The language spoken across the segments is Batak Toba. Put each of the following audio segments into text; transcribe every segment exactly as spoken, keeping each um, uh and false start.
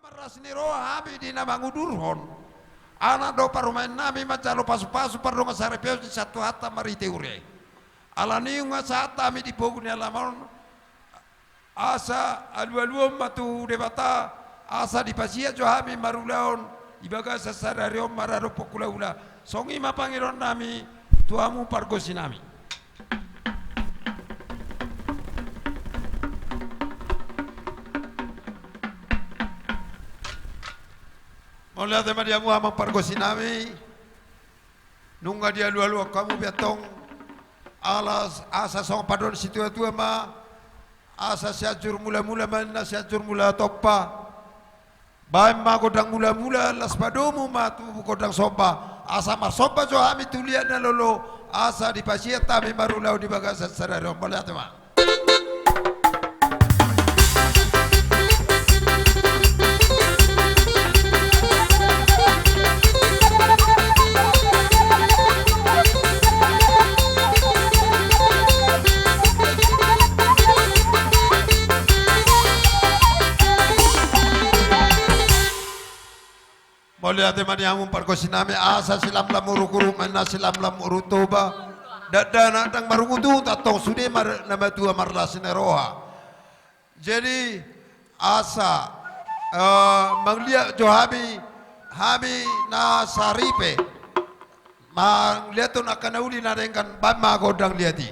Marlas ni roha hami di na mangudurhon anak dohot parumaennami manjalo pasupasu pardongansaripeon sian Tuhanta marhite huria i. Alani i nunga sahat hami di pogu ni alaman on, asa alualuhon ma tu Debata, asa dipasiat jo hami marulaon di bagasan sadari on maradophon hulahula. Songon i ma pangidoannami tu hamu pargonsinami. Mauliate ma di hamu amang pargonsinami. Nunga dialualuhon hamu be antong, ala asa songon pandohan situatua ma, asa Sianjur Mulamula ma ninna Sianjur Mulatompa. Baen ma gondang mulamula, las padomu ma tu gondang somba, asa marsomba jo hami tu liat na lolo, asa dipasiat hami marulaon di bagasan sadari on. Mauliate ma. Mauliate ma di hamu pargonsinami, asa silamlam uruk-uruk ma ninna silamlam uruk Toba. Dakdanak ndang marungutungut antong sude mar-, na matua marlas ni roha. Jadi asa, eh, mangliat jo hami, hami na saripe. Mangliathon angka na uli na denggan, baen ma gondang liat i.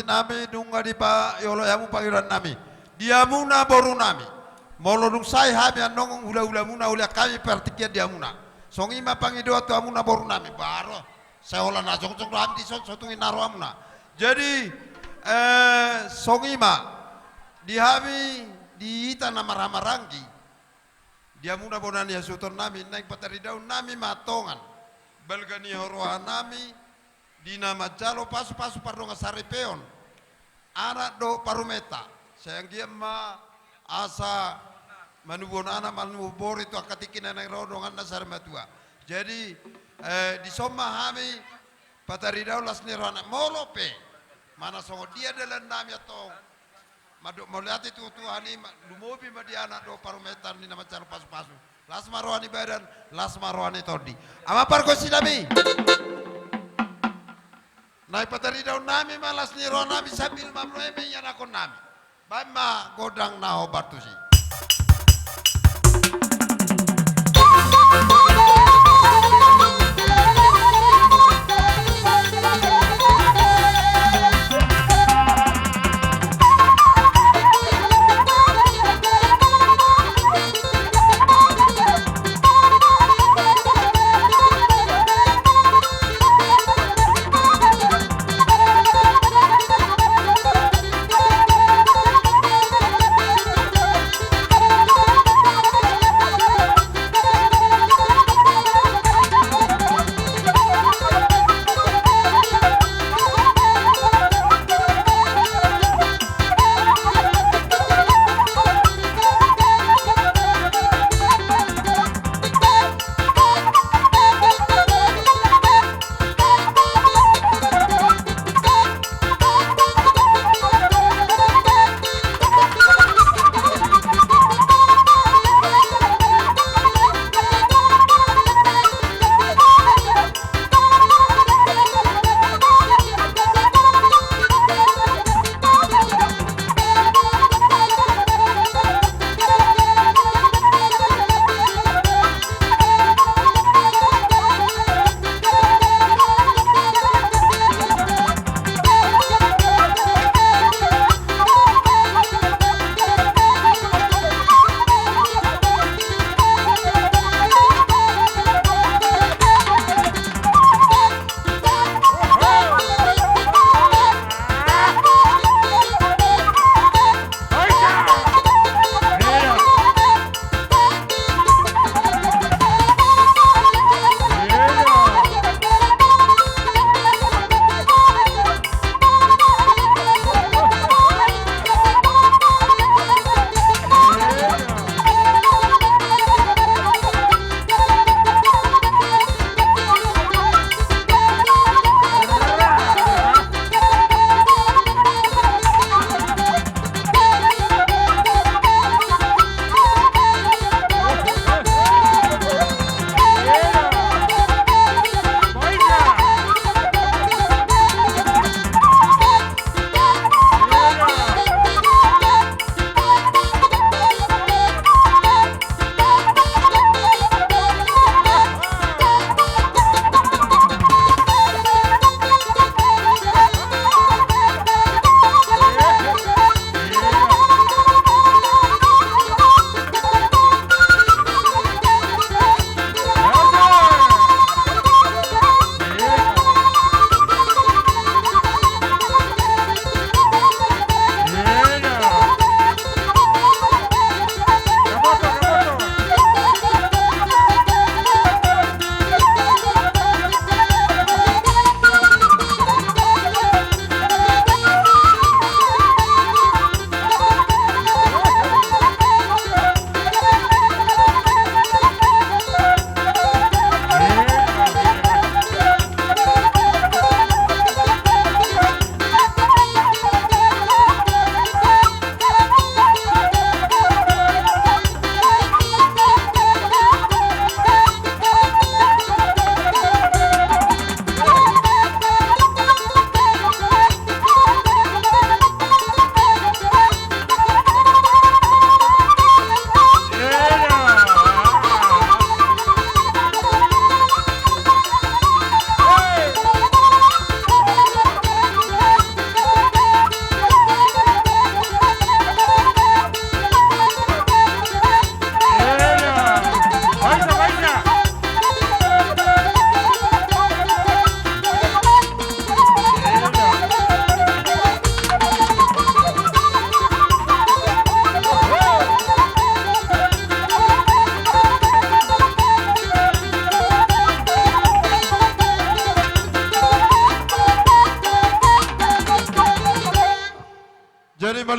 nami nunga dipaoloi hamu pangidoan nami. Di hamuna boru nami. Molo dung sae hami annon hula-hulamuna, uli hami partingkian di hamuna. Songon i ma pangidoan tu hamuna boru nami. Baru, seolah na jongjong do hami dison, so tung i na ro hamuna. Jadi, eh, songon i ma di hami, di hita na marhahamaranggi. Di hamuna bona ni hasuhuton nami, naeng pataridaon nami ma tongon balga ni roha nami, di na manjalo pasu-pasu pardongan saripeon, anak dohot parumenta, sai anggiat ma asa manubuhon anak, manubuhon boru tu angka tingki na naeng ro donganna sarimatua. Jadi, eh, dison ma hami pataridaon las ni roha nami, molo pe, mana songon dia dalan nami antong. Mandok mauliate tu Tuhan i ma, lumobi ma di anak dohot parumenta ni na manjalo pasu-pasu. Las ma roha ni badan, las ma roha ni tondi. Amang pargonsi nami. Naeng pataridaon nami ma las ni roha nami sambil mamloe ma ianakhon nami. Baen ma gondang na hombar tusi.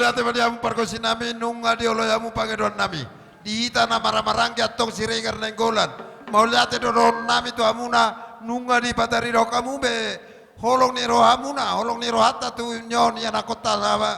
Mauliate ma di hamu pargonsinami, nunga dioloi hamu pangidoannami. Di hita na marhahamaranggi antong Siregar Nainggolan. Mauliate do dohononnami tu hamuna, nunga dipataridok hamu be holong ni rohamuna, holong ni rohanta tu nion ianakhonta na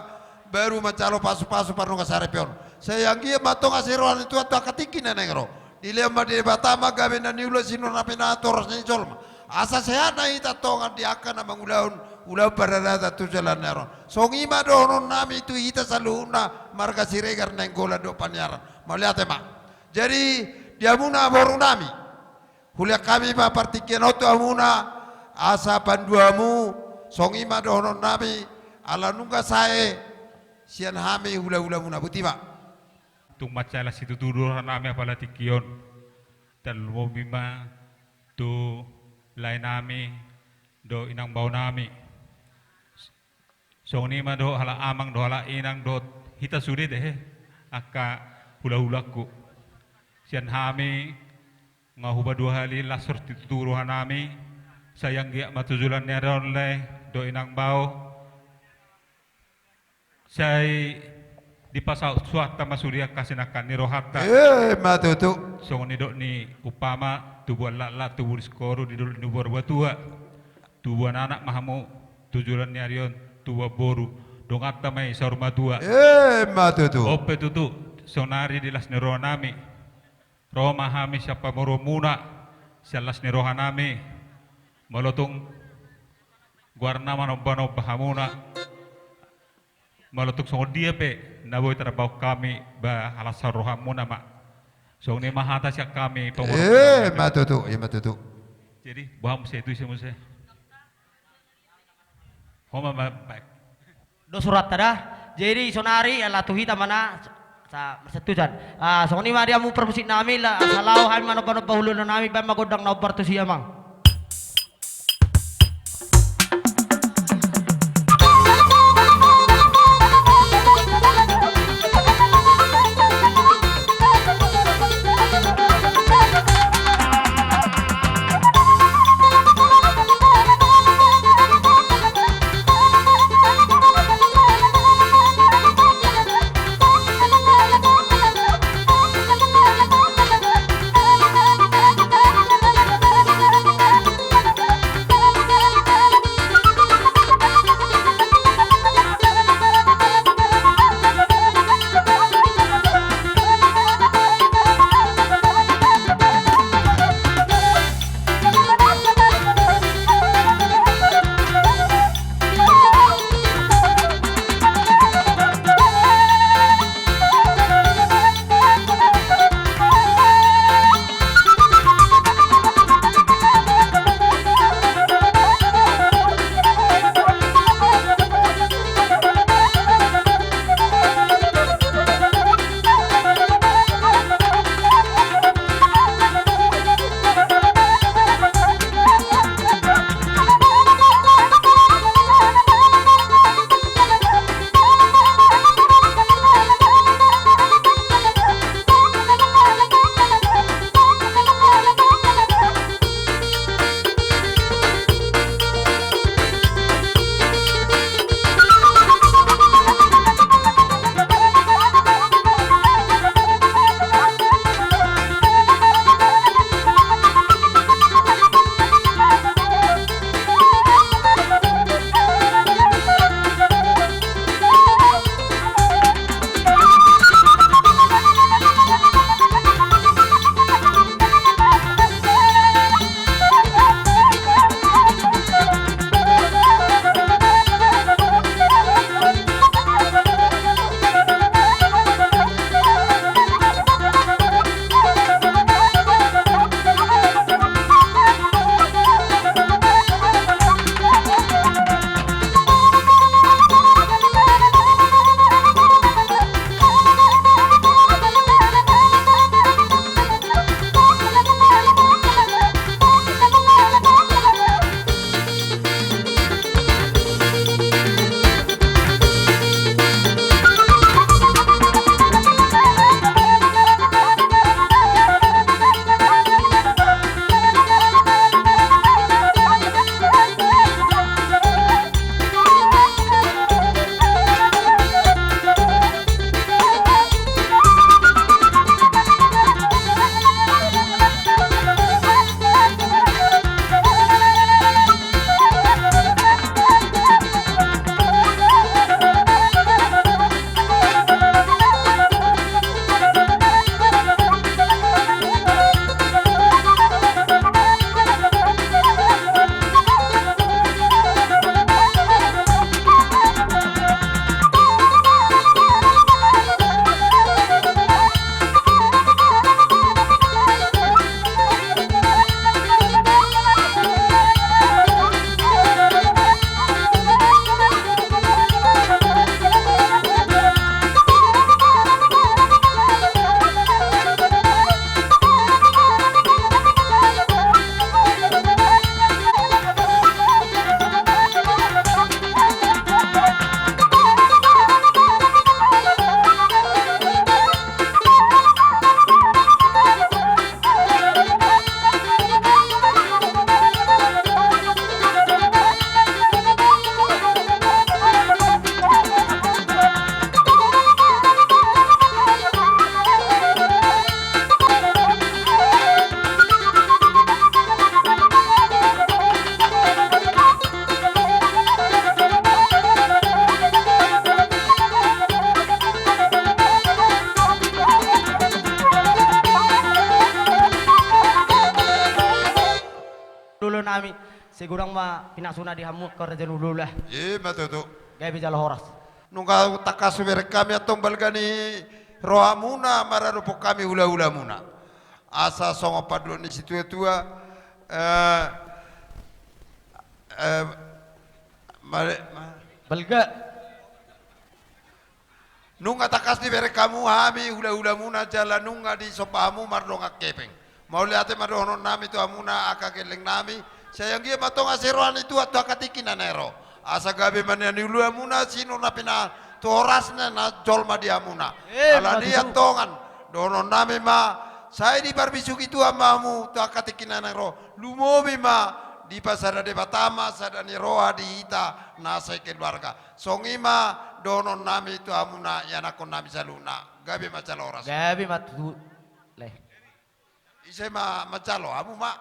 baru manjalo pasupasu parnunga saripeon. Sai anggiat ma antong asi roha ni Tuhan tu angka tingki na naeng ro. Dilehon ma Debata ma gabe na niula, sinuan na pinatoras ni jolma. Asa sehat na hita tongan di angka na mangulahon ulaon paradaton tu joloan ni ari on. Songon i ma dohononnami tu hita saluhutna marga Siregar Nainggolan dohot Paniaran. Mauliate ma. Jadi di hamuna borunami, hulehon hami ma partingkian on tu hamuna, asa pandua hamu, songon i ma dohononnami, ala nunga sae sian hami hulahulamuna. Boti ma. Tung mansai las situtu do rohanami apala tingki on. Tarlumobi ma tu laenami dohot inangbaonami. Songon i ma dohot halak amang dohot halak inang dohot hita sude, tehe, angka hulahulangku. Sian hami nga hupaduahali las situtu rohanami, sai anggiat ma tu joloan ni ari on, lae dohot inangbao, sai dipasaut suhanta ma sude angka sinangkap ni rohanta. Ima tutu. Songon nidok ni umpama, tubuan laklak tubu di singkoru, di dolok ni boru batua. Tubuan anak ma hamu tu joloan ni ari on, tubuan boru, donganta ma i saur matua. Ima tutu. On pe tutu, saonari di las ni rohanami, ro ma hami sian pamoruonmuna, sian las ni rohanami. Molo tung goarna manombanomba hamuna, molo tung songon dia pe na boi tarbahen hami, ba halas saur rohamuna ma. Songon i ma hata sian hami pamoruon. Ima tutu, ima tutu. Jadi boha muse, tusi muse? Ho ma, ma, baik. Do suranta da. Jadi saonari ala tu hita ma na sa-, marsiantusan. Ah, songon i ma di hamu parmusiknami, la, asa laho hami manombanomba hulahulannami, baen ma gondang na hombar tusi, amang. Hami, sai godang ma pinasuna di hamu angka raja ni hulahula. Ima tutu. Gabe jala horas. Nunga tangkas hubereng hami antong balga ni rohamuna maradophon hami hulahulamuna. Asa songon pandohan ni situatua, eh, eh, mare-, ma-, balga. Nunga tangkas dibereng hamu hami hulahulamuna jala nunga disomba hamu mardongan hepeng. Mauliate ma dohonon nami tu hamuna angka gelleng nami. Sai anggiat ma antong asa roha ni Tuhan tu angka tingki na naeng ro. Asa gabe ma nian ni ulaonmuna sinur na pinahan tu horasna na jolma di hamuna. Eh, alani i ma tutu. Antong dohonon nami ma sai diparbisuhi Tuhan ma hamu tu angka tingki na naeng ro. Lumobi ma dipasada Debata ma sada ni roha di hita na sakeluarga. Songon i ma dohonon nami tu hamuna ianakkon nami saluhutna. Gabe ma jala horas. Gabe ma tutu, Leh. Ise ma manjalo, hamu ma?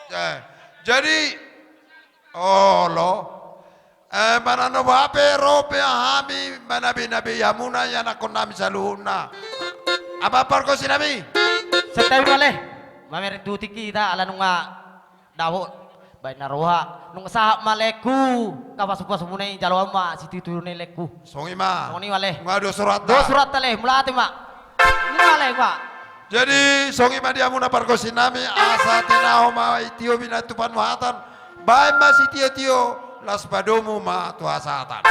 Eh, jadi, olo. Eh, manang na boha pe ro pe hami manabinabei hamuna ianakkon nami saluhutna. Amang pargonsi nami. Santabi ma, Leh. Mamereng tutu hita ala nunga dapot baen na roha, nunga sahat ma, Lehku, angka pasupasumuna i jaloan ma situtu ni, Lehku. Songon i ma. Songon i ma, Leh. Nunga dos rohanta. Dos rohanta, Leh, mauliate ma. Ima, Leh, ma. Jadi songon i ma di hamuna pargonsi nami, asa tinaho ma i tio bina tu panuhatan, baen ma sitiotio, laos padomu ma tu hasahatan.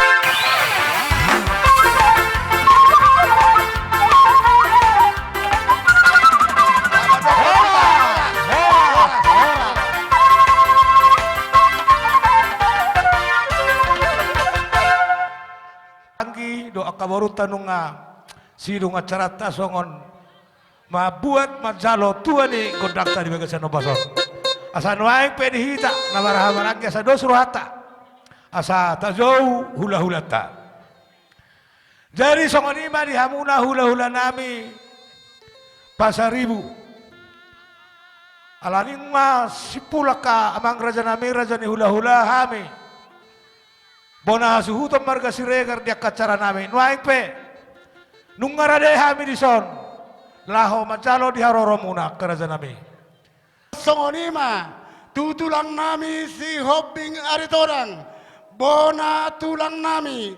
Anggi dohot angka borunta nunga sidung acaranta songon mambuat manjalo tua ni gondangta di bagasan ombas on. Asa nuaeng pe di hita na marhahamaranggi asa dos rohanta, asa tajou hulahulanta. Jadi songon i ma di hamuna hulahula nami Pasaribu. Alani nunga simpul angka amang raja nami, raja ni hulahula, hami bona hasuhuton marga Siregar di angka acara nami. Nuaeng pe nunga rade hami dison laho manjalo di haroromuna angka raja nami. Songon i ma tu tulang nami Sihombing Aritonang, bona tulang nami,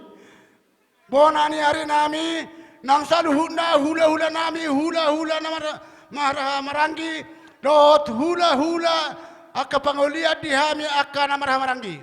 bona ni ari nami, nang saluhutna hulahula nami, hulahula na mar-, marhahamaranggi, dohot hulahula angka pangolian di hami angka na marhahamaranggi.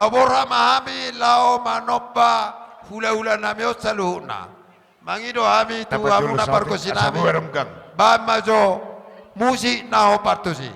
Borhat ma hami laho manomba hulahula nami on saluhutna. Mangido hami tu hamuna pargonsi nami. Baen ma jo musik na hombar tusi.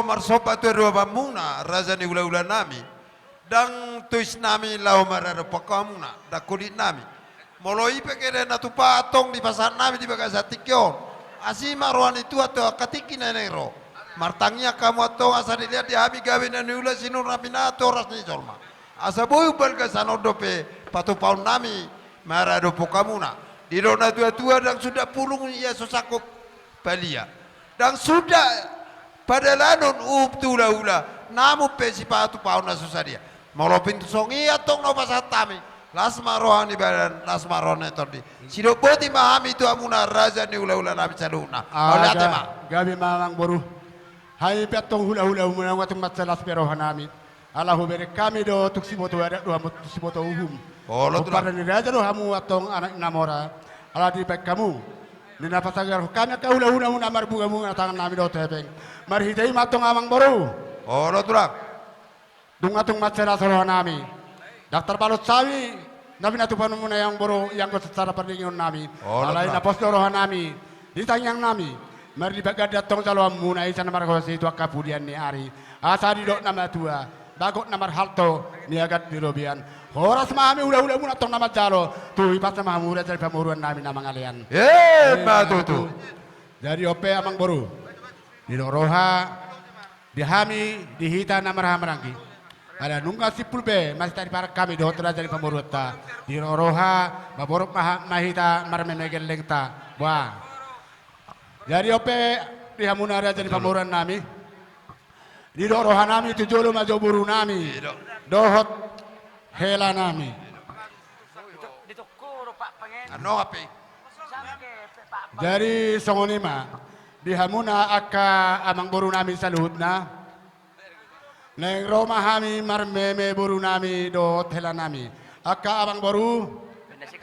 marsomba tu adopanmuna, raja ni hulahula nami. Ndang tois nami laho maradophon hamuna, ndang holit nami. Molo i pe kere na tupa antong dipasahat nami di bagasan tingki on. Asi ma roha ni Tuhan tu angka tingki na naeng ro. Martangiang hamu antong asa dilehon di hami gabe na niula sinur nami na tu horas ni jolma. Asa boi umbalga sian on dope patupaon nami maradophon hamuna. Didok na tuatua ndang suda pulung ia so sanggup palia. Ndang suda padalanon uhum tu hulahula, namun pe sipatupaon na so sadia. Molo pintor songon i antong na hupasahat hami, las ma roha ni badan, las ma roha ni tondi. Sidok boti ma hami tu hamuna raja ni hulahula nami saluhutna. Mauliate ma. Gabe ma amangboru. Hami pe antong hulahula muna nunga tung mansai las be roha nami. Ala hubereng hami do tung siboto adat do hamu tung siboto uhum. Olo, Tulang. Pomparan ni raja do hamu antong anak na mora. Ala dibahen hamu. Di na pasagarhon hami angka hulahula muna marbungabunga tangan nami dohot hepeng. Marhite i ma antong amangboru. Olo, Tulang. Nunga tung mansai las roha nami. Ndang tarbalos hami na pinatupaon muna i amangboru, ianggo secara pardenggan nami. Olo, Tulang. Alai na pos do roha nami. Di tangiang nami. Mardibat ganda antong jaloon muna i sian na marhose tu angka pudian ni ari. Asa didok na matua, bagot na marhalto, niaga di robean. Horas ma hami hulahula muna antong na manjalo, tu hipasa ma hamu raja ni pamoruon nami na mangalean. Emma tutu. Jadi on pe amangboru. Didok roha di hami, di hita na marhahamaranggi. Ala nunga simpul be marhita di parang hami dohot raja ni pamoruonta. Didok roha, maborok ma ha-, ma hita marmeme gellengta. Bah. Jadi on pe di hamuna raja ni pamoruon nami. Didok roha nami tu jolo ma jo boru nami. Didok. Dohot hela nami. Anu, ape? Jadi songon i ma di hamuna angka amangboru nami saluhutna. Naeng ro ma hami marmeme boru nami dohot hela nami. Angka amangboru,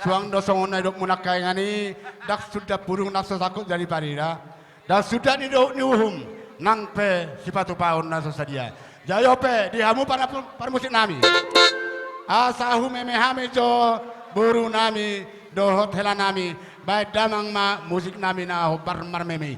suang do songon na nidokmuna angka ingan i, ndang suda pulung na so sanggup jadi parida. Ndang suda nidok ni uhum, nang pe sipatupaon na so sadia. Jadi on pe di hamu par-, parmusik nami. Asa humeme hami jo boru nami dohot hela nami, bahen damang ma musik nami na hombar marmeme i.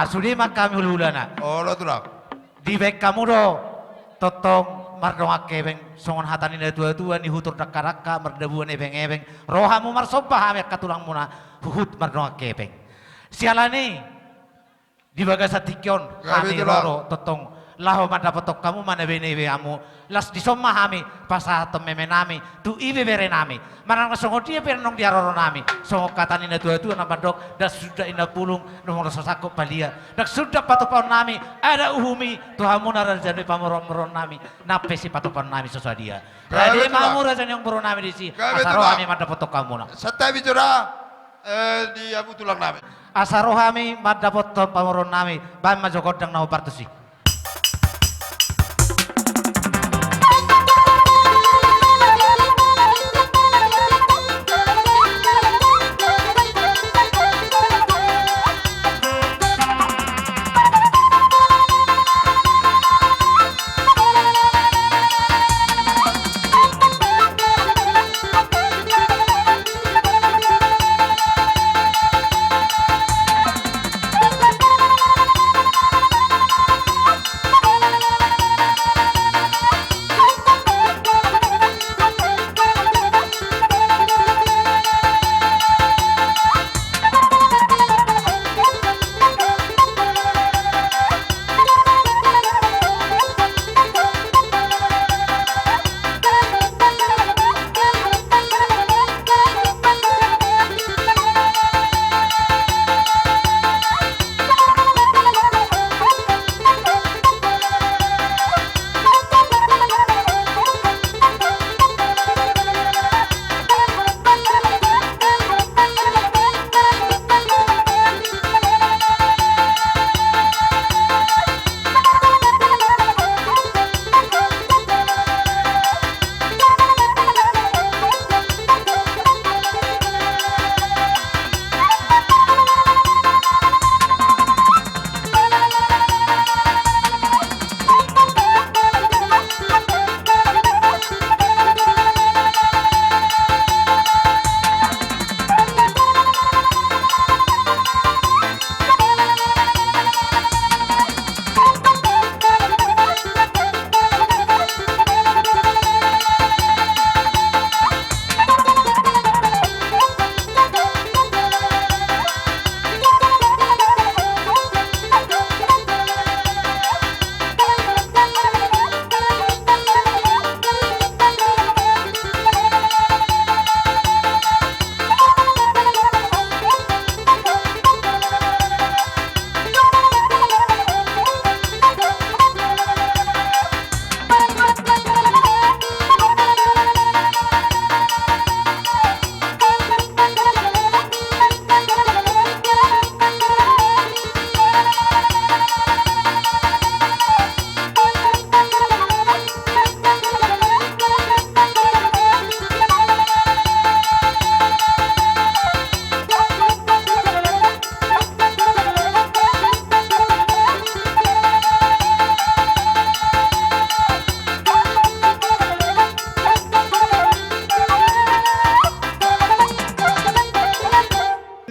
Sude ma hami hulahulana. Olo tulang. Dibaen hamu do tongtong mardongan hepeng, songon hata ni na tuatua, nihutur dangkadangka, mardabuan epengepen. Ro hamu marsomba, hami angka tulangmuna huhut mardongan hepeng. Siala ni i, di bagasan tingki on hami ro do tongtong laho mandapothon hamu, manebene hamu. Laos dison ma hami pasahathon memenami tu ibeberenami. Manang na songon dia pe annon di haroronami, songon hata ni na tuatua na mandok: Ndang suda inna bulung, ndang na so sangkot palia. Ndang suda patupaonnami adat uhum i tu hamuna raja ni pamoruonmoruonnami, nang pe sipatupaonnami so sadia. Rade ma hamu raja ni amangborunami disi, asa ro hami mandapothon hamuna. Santabi jo da, eh, di hamu tulangnami. Asa ro hami mandapothon pamoruonnami, baen ma jo gondang na hombar tusi.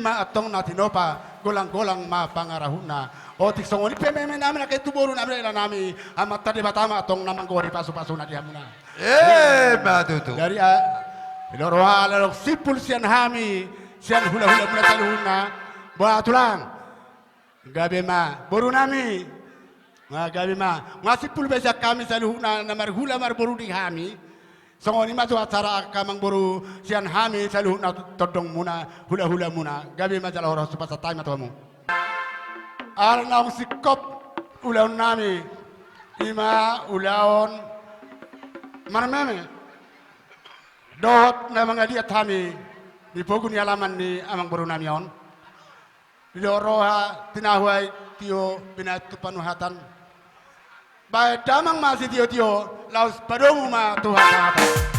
Ma antong na tinopa, golanggolang ma pangarahutna. Otik songon i pe memenami nangkin tu borunami, dainanami, Amanta Debata ma antong na manggori pasupasuna di hamuna. Emma tutu. Jadi, ah, didok roha, ala adong simpul sian hami, sian hulahulamuna saluhutna. Boha tulang. Gabe ma borunami. Nga gabe ma. Nga simpul be sian hami saluhutna na marhula marboru di hami. Songon i ma tu acara angka amangboru sian hami saluhutna tondongmuna, hulahulamuna. Gabe ma jala horas, hupasahat hami ma tu hamu. Ala naung singkop ulaonnami, i ma ulaon marmeme dohot na mangaliat hami di pogu ni alaman ni amangborunami on. Didok roha, tinahu aek tio, binahen tu panuhatan. Bahen damang ma sitiotio, laos padomu ma tu hatahata.